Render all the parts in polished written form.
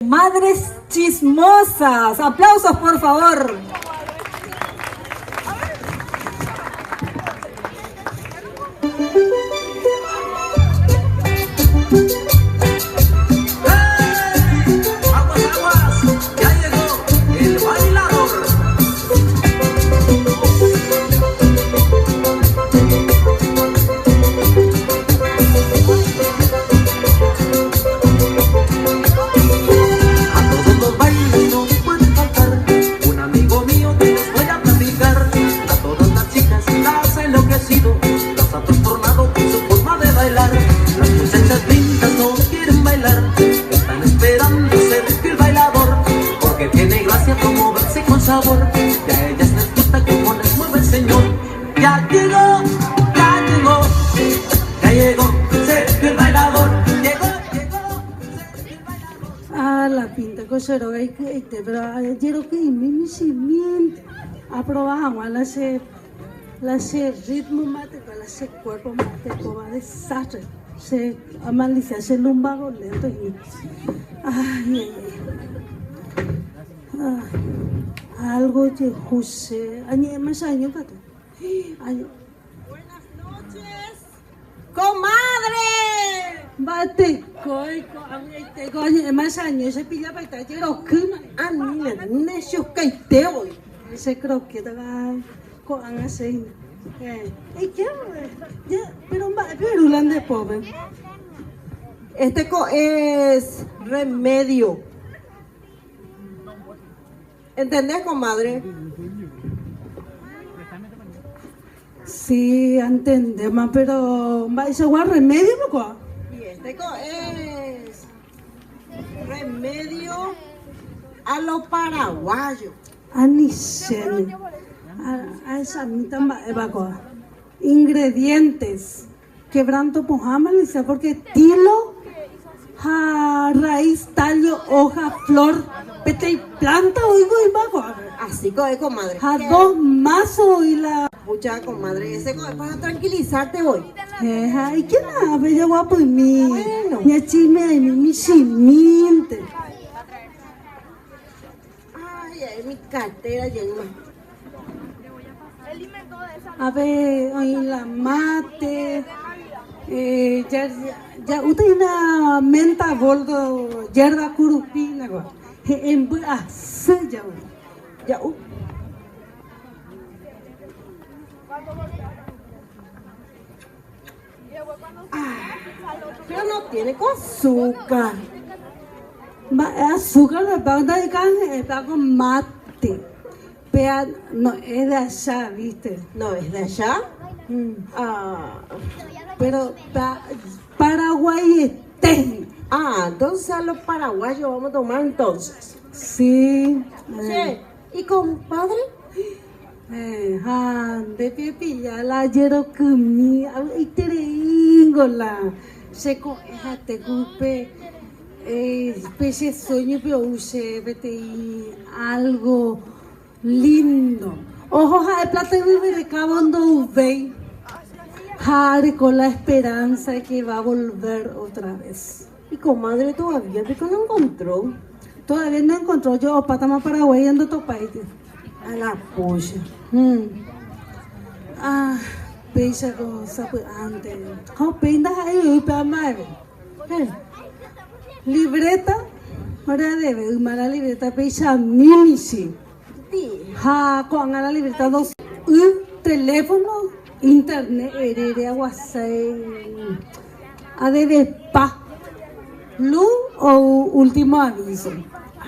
Madres Chismosas. Aplausos, por favor. Ah, la pinta ko che róga iky'aite, pero ajeroky'imi michĩmínte aproba hag̃ua la che la che ritmo mba'etekua, la che cuerpo mba'etekóva desastre, che amalicia che lumbago lento hína. Ay, ay, ay. Ah, algo ojehu che añe'ẽma che año katu. Año. Buenas noches, comadre. Mba'etekói ko'ag̃aite ko añe'ẽma che año che pillapaite ajerokýma. Ani ne chokaite voi. Che croqueta ko'ág̃a che hína. Eh, eike ja, pero mba'épe eru la nde pópe. Este ko es remedio. ¿Entendés, comadre? Sí, antendéma, pero mba'eichagua remedio pokua? Y este ko es remedio a lo paraguayo. Anichéne. Ahechamíta mba'épa kóva. Ingredientes. Quebranto pohã malicia porque tilo ha raíz, tallo, hoja, flor, peteĩ planta oĩ voíma ko'ápe. Así ko'ẽ comadre. Ha dos mazo oĩ la. Pucha comadre, ese ko'ẽ para tranquilizarte voi. Heẽ, ha ikéna ápe jaguapymi, Bueno. ñachime'ãimi michĩmínte. Ay, ay, mi cartera jeýma. Ápe oĩ la mate, ja'úta hína menta boldo yerba kurupi nako, he'ẽmby asy ja'u. Ja'u. Ah, pero no tiene ko azúcar. Mba'e azúcar repa ndaikãhe'ẽta ko mate. Péa no es de allá, viste. No es de allá? Ah. Pero pa paraguaiete hína. Ah, entonces a lo paraguayo vamos a tomar entonces. Sí. Che, ¿y compadre? Ha nde pepilla la jerokymi avy'aitereíngo la che ko'ẽ ha tekupe pe che sueñope ou che peteĩ algo lindo. Oho ha'e plata yvy rekávo ndouvéi ha areko la esperanza que va a volver otra vez. Y comadre todavía piko no encontró. Todavía no encontró, yo opátama Paraguay ndotopáiti. A la polla. Ah, péicha ko sapy'ánte. Ha upéi ndaha'éi voi upéva mba'eve. Eh, libreta, ore debe yma la libreta peichami michĩ. Ha ko'ág̃a la libreta dos y teléfono, internet erére aguasái adevepa. Luz ou último aviso.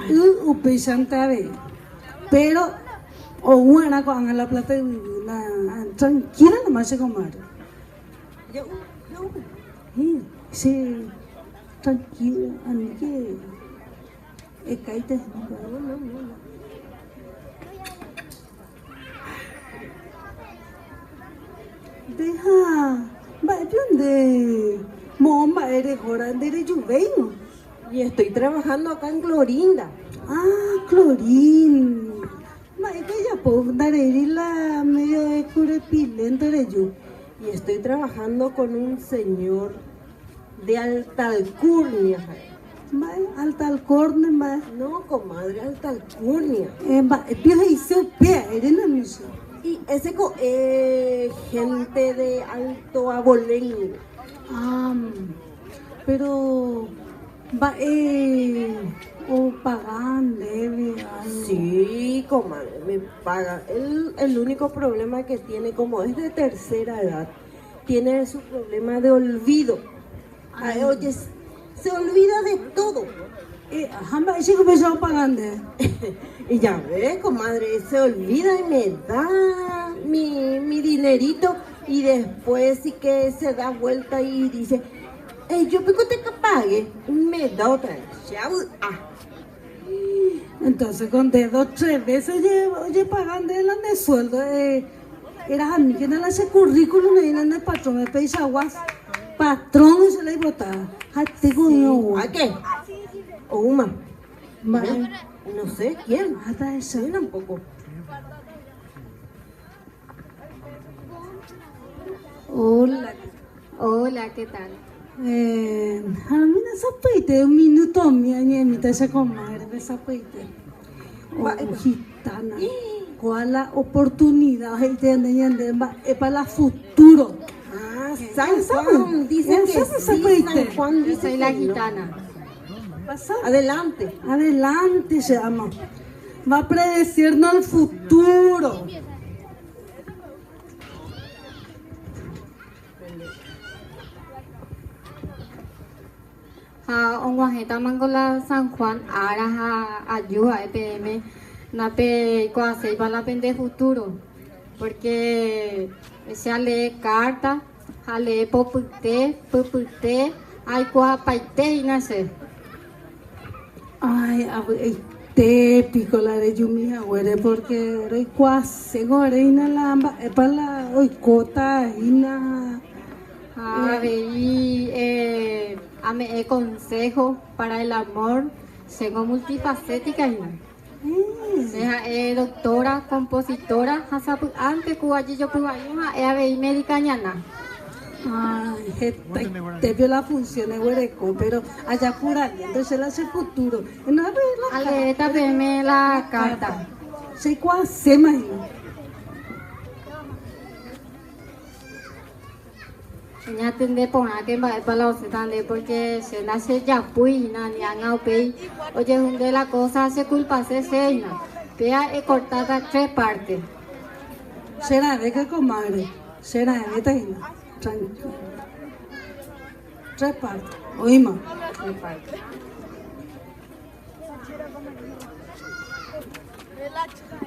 Y upéichante avei. Pero ou'arã ko'ág̃a la plata yvyguy la tranquila nomás che comadre. Che tranquila aníke ekaite. Ndeha mba'épe nde moõ mba'e rehóra nderejuvéirõ. Y estoy trabajando acá en Clorinda. Ah, Clorinda. Mba'épa ejapo ndareíri la medio de Curepilento reju. Y estoy trabajando con un señor de alta alcurnia ha'e. Mba'e alta alcorne mba'e? No, comadre, alta alcurnia. Eh, mba'e pio he'ise upéa, eréna michi. Y ese ko eh, gente de alto abolengo. Ah, pero mba'e opaga ndéve algo. Sí, comadre, me paga. Él, el único problema que tiene, como es de tercera edad, tiene su problema de olvido. Ay, oye, se olvida de todo. Eh, ha mba'éicha upéicha opaga nde. Y ya ve, comadre, se olvida y me da mi, mi dinerito y después sí que se da vuelta y dice, Ey, yo pico te que pague, y me da otra vez. Ya, ah. Entonces con dedo tres veces oye, oye pagan de la de sueldo. Eh, era a mí que no le hace currículum y no el patrón me pedís aguas. Patrón se le botaba. Jate yo. ¿A qué? O Uma. Vale. No sé quién. Hasta eso. Yo tampoco. Hola. Hola, ¿qué tal? Eh, mira sapaite, un minuto mi añemita esa comadre de sapaite. O gitana. ¿Cuál la oportunidad es para la futuro? Ah, San Juan dice que sí, San Juan Yo dice soy la que no. gitana. Pasa. Adelante. Adelante se llama. Va a predecirnos el futuro. Ha og̃uahẽtamango la San Juan ára ha aju ha'e peẽme napeikuaaséipa la pende futuro, porque che alee carta ha alee popyte, pypyte, aikuaapaite hína che. Ay, avy'aite piko la rejumi haguére porque roikuaaséko reína la mba'épa la oikóta hína. Ha avei eh, ame'ẽ consejo para el amor, chéngo multifacética hína. Che ha'e doctora, compositora ha sapy'ánte ku ajejopyva'ỹva ha'e avei médica ñana. Ay, hetaitépio la función eguereko, pero ajapuraliento che la che futuro. No, la Aleéta peẽme la carta. Che aikuaaséma hína. Eñatende porãke mba'épa la osẽta nde pórke che ndachejapúi hína ni ág̃a upéi ojehunde la kósa chekulpase che hína. Péa ekortáta tre párte. Che raẽvéke komáre, che raẽvéta hína. Tranquila. Tre párte. Oĩma. Tre párte.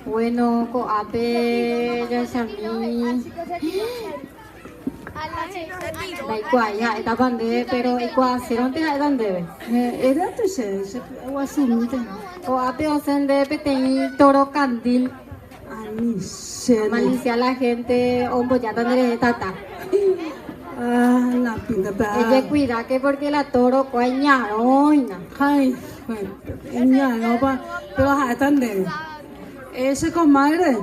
Bueno, ko'ápe jahechami ndaikuaái ha'étapa ndéve, péro eikuaasérõnte ha'éta ndéve. Eréta che, che py'aguasumíta. Ko'ápe osẽ ndéve peteĩ toro kandil. Ani chéne. Malicia la gente ombojáta nderehe tata. Ah, la pinta pe. Ejekuidáke porque la toro kua iñarõ hína. Ay, iñarõpa, pero ha'éta ndéve. Eh, che comadre,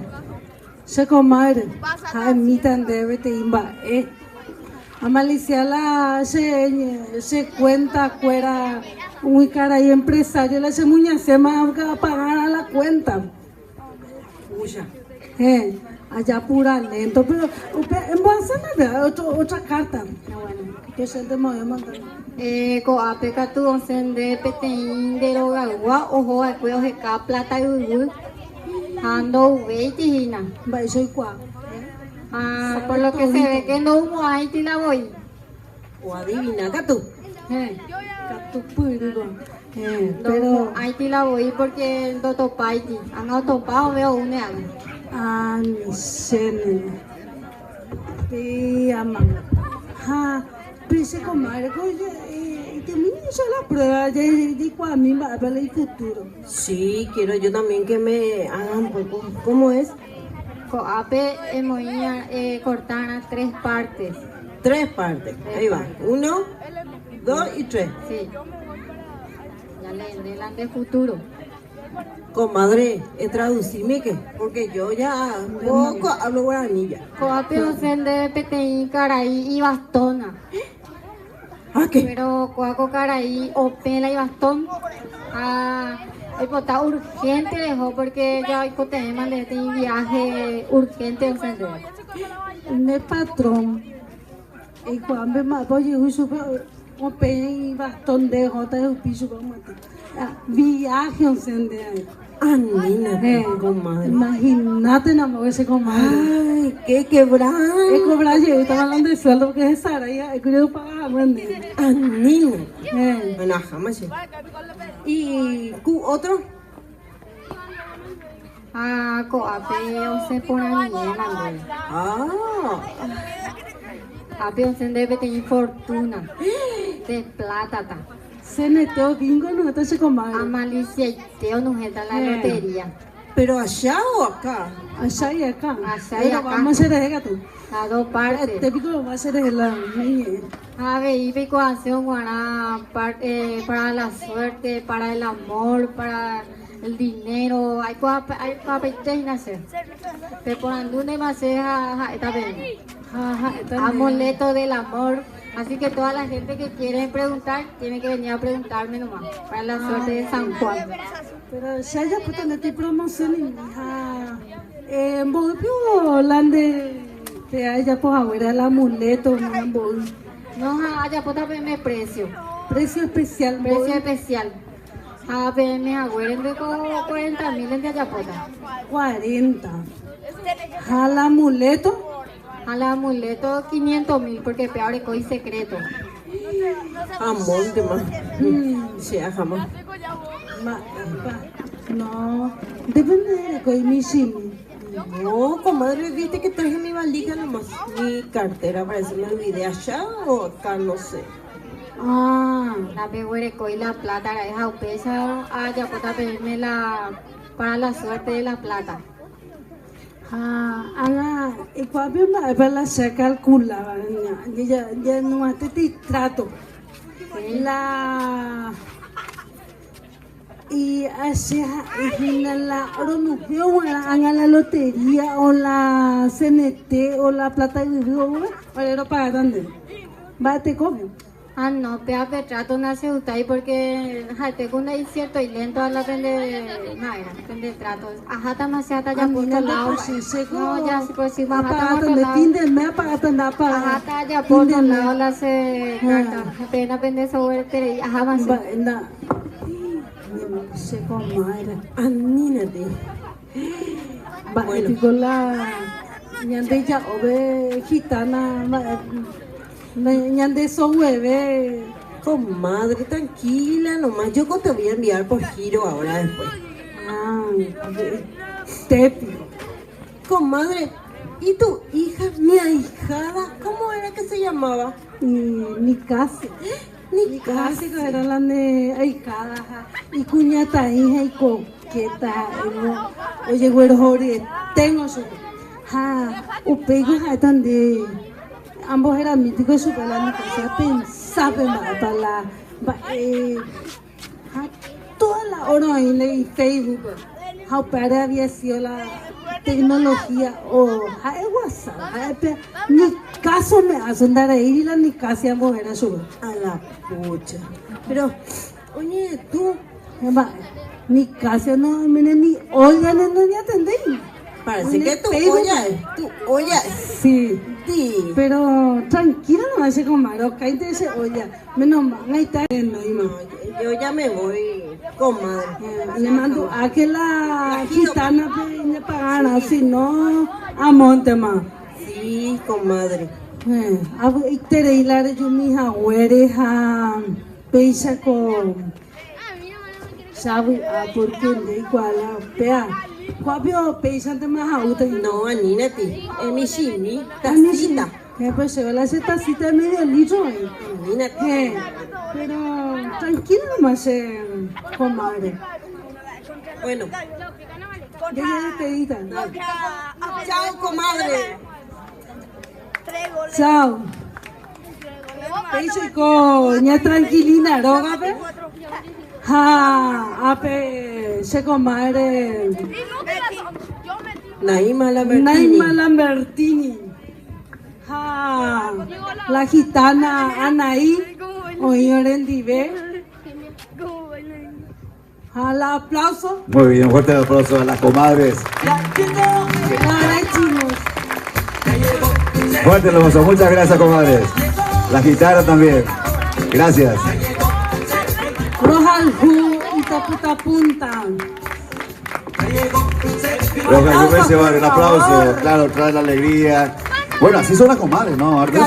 che comadre, ha'emíta ndéve peteĩ mba'e. Amalicia la che, che cuenta kuéra umi karai empresario la che muñaséma apagarã la cuenta. Pucha. Eh, ajapura lento, pero upe embohasána pe otro, otra carta. Que che te voy a mandar. Eh, ko'ápe katu osẽ nde peteĩ nde rogaygua oho va'ekue oheka plata yvyguy ha ndouvéiti hína. Mba'éicha oikuaa. Ha por lo que se ve que ndoumo'ãiti la voi. O adivina katu. Eh, katupyrýko. Eh, pero Ndoumo'ãiti la voi porque ndotopáiti. Ág̃a otopa ove oúne ág̃a. ani chéne. Péama. Ha pe che comadre ko iteminícha la prueba jaikuaami mba'épa la ifuturo. Sí, quiero yo también que me hagan un poco. ¿Cómo es? Ko'ápe emoĩ ekortárã tres partes. Tres partes. Ahí va. Uno, dos y tres. Sí. Ya le la de futuro. Comadre, traducime que, porque yo ya poco hablo guaraní ya. Ko'ápe osẽ ndéve peteĩ karai ibastóna. Ah, qué? Pero kóa ko karai opẽ la ibastón ha oipota urgente reho porque ya oikotevẽma nde peteĩ viaje urgente osẽ ndéve. Ne patrón, eikuaa mbe mba'épa ojehu chupe opẽ ibastón nde ohóta ehupi chupe omyatã. Viaje osẽ nde ae. Anína, Eh, comadre. Imaginate nambogue che comadre. Ay, qué quebranto. Ekobra jeýtama la nde sueldo porque hesarái ha'ékuri opaga hague ndéve. Anína. Eh. Bueno, aháma che. ¿Y ku otro? Ha ko'ápe osẽ porãmiéma ndéve. Ah. Ápe osẽ ndéve peteĩ fortuna de plátata. Ceneteo bingo onuhẽta che comadre. Amaliciaite onuhẽta la lotería. Pero allá o acá? Allá y acá. Allá y Pero acá. vamos a cherehe katu. La dos partes. Ha'ete piko rova cherehe la ñe'ẽ. Ha avei peikuaase og̃uarã para la suerte, para el amor, para el dinero, aikuaapaite hína che. Peporandúnema che ha ha'éta peẽme. Ha ha'éta ndéve. Amuleto del amor. Así que toda la gente que quiere preguntar, tiene que venir a preguntarme nomás, para la suerte de San Juan. Pero che ajapóta ndéti promoción ha mboýpio la nde pe ajapo haguére el amuleto ha mboy. No ha ajapóta peẽme precio. Precio especial mboy. Precio especial. Ha peẽme haguérente ko 40 mil-nte ajapóta. 40. Ha la amuleto. Ha la amuleto 500 mil porque péva oreko isecreto. Amóntema. Che aháma. Mba'épa. No, ndépa nderekói michĩmi. No, comadre, viste que traje mi valija nomás. Mi cartera parece me olvidé allá o acá, no sé. Ah. Ndapeguerekói la plata ra'e ha upéicha ajapóta peẽme la para la suerte de la plata. Ha ág̃a ikuaápe mba'épa la che akalkuláva ñanuatéti trato. La y che ha'e hína la ronuhẽ og̃uarã ág̃a la lotería o la CNT o la plata yvy oúva ore ropagáta ndéve. Mba'etekópe. Ah no, péva pe trato nachegustái porque ha'ete ku ndaiciertoi lento a la pende ha'éra, pende trato. Ahátama che hasta ajapo otro lado. No, ya si por si ahátama otro lado. Aháta ajapo otro lado la che carta. Peẽ napende sogueterei aháma che. Che comadre. Anínate. Mba'e piko la ñande ja'ópe gitana mba'e ñande sogueve. Comadre, tranquila nomás. Yo te voy a enviar por giro ahora después. Ah, tepi. Comadre, ¿y tu hija, mi ahijada, cómo era que se llamaba? Nicasio. Nicasio. Nicasio era la ne ahijada ha ikuñataĩ ha ikokéta ha'éngo ojeguerohoryeténgo chupe. Ha upéiko ha'éta nde amboheramítiko chupe la Nicasio apensápe mba'épa la mba'e ha toda la hora oĩ la ifacebook-pe ha upévare había sido la tecnología o ha'e WhatsApp ha'e pe ni caso me hace ndareíri la Nicasio ambohéra chupe. A la pucha. Pero, oñe tú. Mba'e, Nicasio no oiméne ni olla ne noñatendéi. Parece que tu olla es, tu olla es. Sí. Sí. Pero tranquila nomás che comadre, okáinte che olla. Menos mal, ahí renóima. No, yo ya me voy, comadre. Le mando a que la gitana pe ñapagárã, si no, amóntema. Sí, comadre. Avy'aiterei la rejumi haguére ha péicha ko che avy'a porque nde ikuaa la upéva. Ko'ápe péichantema ha'úta. No, anínati, emichĩmi, tacita. He, pues chéve la che tacita de medio litro oĩ. Anínati. He, pero tranquila nomás che comadre. Bueno. Ya ya despedita. Chao, comadre. Chao. Péicha oiko ña Tranquilina rógape ha ápe che comadre Naima Lambertini. Naima Lambertini ha la gitana Anaí. Oĩ orendive. Ha la aplauso. Muy bien, un fuerte aplauso a las comadres. Fuerte aplauso, muchas gracias, comadres. La guitarra también. Gracias. Rohayhu Itaputapunta. Rohayhu, un aplauso, claro, trae la alegría. Bueno, así son las comadres, ¿no, Arthur?